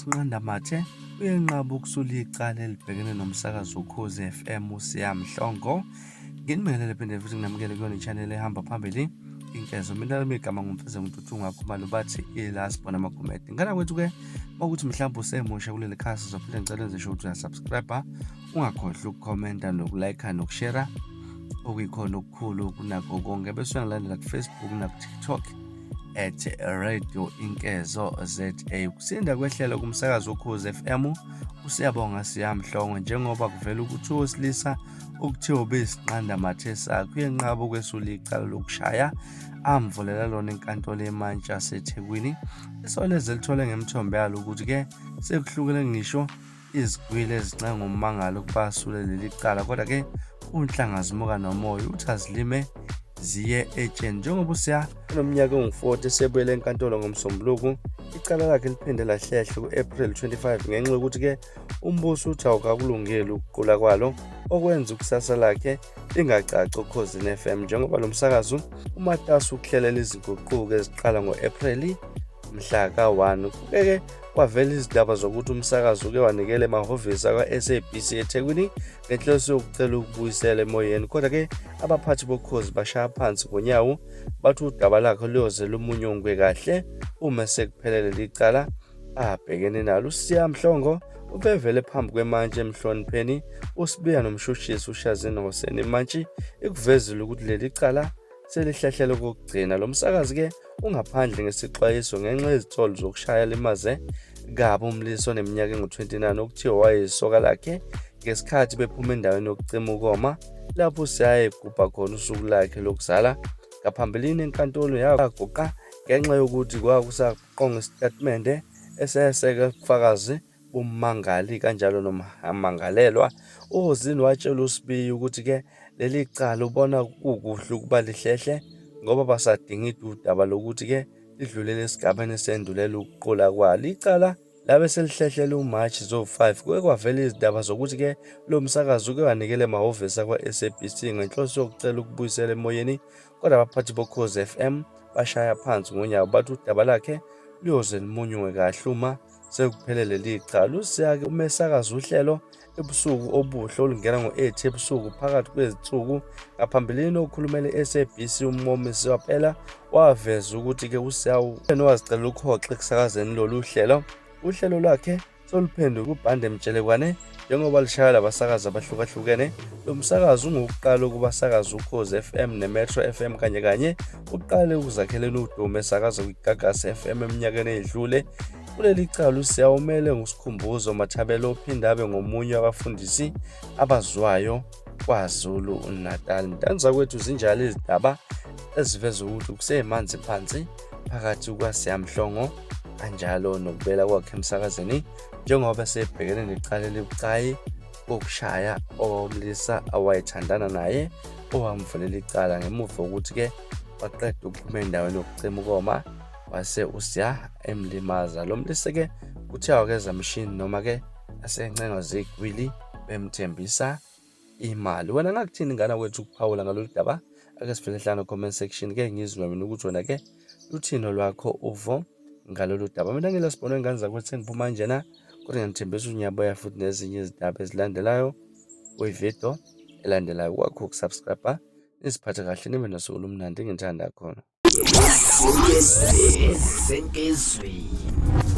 obeyisinqandamathe uyenqaba ukusula icala elibhekene nomsakazi woKhozi FM uSiya Mhlongo. Nginibingelele phinde futhi nginamukele kuyona i-channel ehamba phambili inkezo. Mina lami igama nguMfeze Ntuthunga Khumalo bathi ila sibona amakhomedi. Ngana kwethu ke makuthi mhlawumbe usemusha kuleli khasi uzophinde ngicela wenze sure ukuthi uyasubscribe, ungakhohlwa ukukhomenta nokulike nokushare okuyikhona okukhulu kunakho konke bese uyangilandela ku-Facebook naku-TikTok at Radio Inkezo ZA. Kusinda kwehlelo kumsakazo woKhozi FM uSiyabonga Siyamhlongo njengoba kuvela ukuthi owesilisa okuthiwa ubeyisinqanda mathe sakhe uyenqaba ukwesula icala lokushaya amvulela lona enkantolo yemantshi yaseThekwini. Isolezwe lithole ngemithombo yalo ukuthi-ke sekuhlukene ngisho izigwili ezincenga ummangali ukuba asule leli cala kodwa-ke unhlanga zimuka nomoya uthi azilime ziye etsheni njengoba usiya enomnyaka ongu-40 esebuyele enkantolo ngomsombuluko icala lakhe liphinde lahlehla ku-April 25 ngenxa yokuthi-ke umbuso uthi awukakulungeli ukuqula kwalo okwenza ukusasa lakhe lingacaci okhozini FM njengoba lo msakazo umatasa ukuhlelela izinguquko eziqala ngo-April mhla ka-1 kubeke kwavela izindaba zokuthi umsakazo uke wanikela emahhovisi akwa-SABC eThekwini ngenhloso yokucela ukubuyisela emoyeni kodwa-ke abaphathi bokhozi bashaya phansi ngonyawo bathi udaba lakhe luyoze lumunyungwe kahle uma sekuphelele licala abhekene nalo. USiya Mhlongo ubevele phambi kwemantshi emhlonipheni uSibiya nomshushisi uShazini Hoseni. Imantshi ikuvezile ukuthi leli cala selihlehlele okokugcina. Lo msakazi-ke ungaphandle ngesixwayiso ngenxa yezitsolo zokushaya limaze kabi umlisa oneminyaka engu-29 okuthiwa wayeyisoka lakhe ngesikhathi bephuma endaweni yokucima ukoma lapho uSiya egubha khona usuku lakhe lokuzala. Ngaphambilini enkantolo yaguqa ngenxa yokuthi kwakusaqonga isitatimende eseseke ubufakazi bommangali kanjalo nommangalelwa. UHosini watshela uSibiya ukuthi-ke leli cala ubona kukuhle ukuba lihlehle ngoba basadingida udaba lokuthi-ke lidlulele esigabeni esendulela ukuqula kwalo. Icala labe selihlehlela uMarch zo-5 kuke kwavela izindaba zokuthi-ke lo msakazi uke wanikela emahhovisi akwa-SABC ngenhloso yokucela ukubuyisela emoyeni kodwa abaphathi boKhozi FM bashaya phansi ngonyawo bathi udaba lakhe luyoze limunyungwe kahle uma Sekuphele leli cala uSiyake umesakaza uhlelo ebusuku obuhle olungena ngo-8 ebusuku phakathi kwezinsuku ngaphambilini okhulumela i-SABC uMomisi Waphela waveza ukuthi-ke uSiya wazicela ukuhoxa ekusakazeni lolu hlelo. Uhlelo lwakhe soluphenduke ubhande mtshelekwane njengoba lishaywa labasakazi abahlukahlukene. Lo msakazi ungowokuqala ukubasakaza Ukhozi FM neMetro FM kanye kanye uqale ukuzakhelela udumo esakaza kwiGagasi FM eminyakeni eyedlule. Kuleli cala uSiya umele nguSikhumbuzo Mathabela ophinde abe ngomunye wabafundisi abaziwayo KwaZulu Natal. Mntanzakwethu zinjalo izindaba eziveza ukuthi kusemanzi phansi phakathi kukaSiya Mhlongo kanjalo nokubuyela kwakhe emsakazweni njengoba sebhekene necala elibucayi kokushaya owomlisa awayethandana naye owamvulela icala ngemuva kokuthi-ke baqeda ukuphuma endaweni yokucima ukoma wase uSiya emlimaza. Lo mlisa-ke kuthiwa wakeza mshini noma-ke asencenga zigwili bemthembisa imali. Wena ngakuthini ngana kwethu ukuphawula ngalolu daba? Ake sivele hlano comment section ke ngizwe mina ukuthi wena ke luthini olwakho uvo ngalolu daba. Mina ngila sibona ingane zakwethu sengiphuma njena kodwa ngiyanithembisa ukuthi ngiyabuya futhi nezinye izindaba ezilandelayo kwividiyo elandelayo. Kwakho ukusubscribe, niziphathe kahle nibe nosuku olumnandi ngithanda khona. Senkezweni.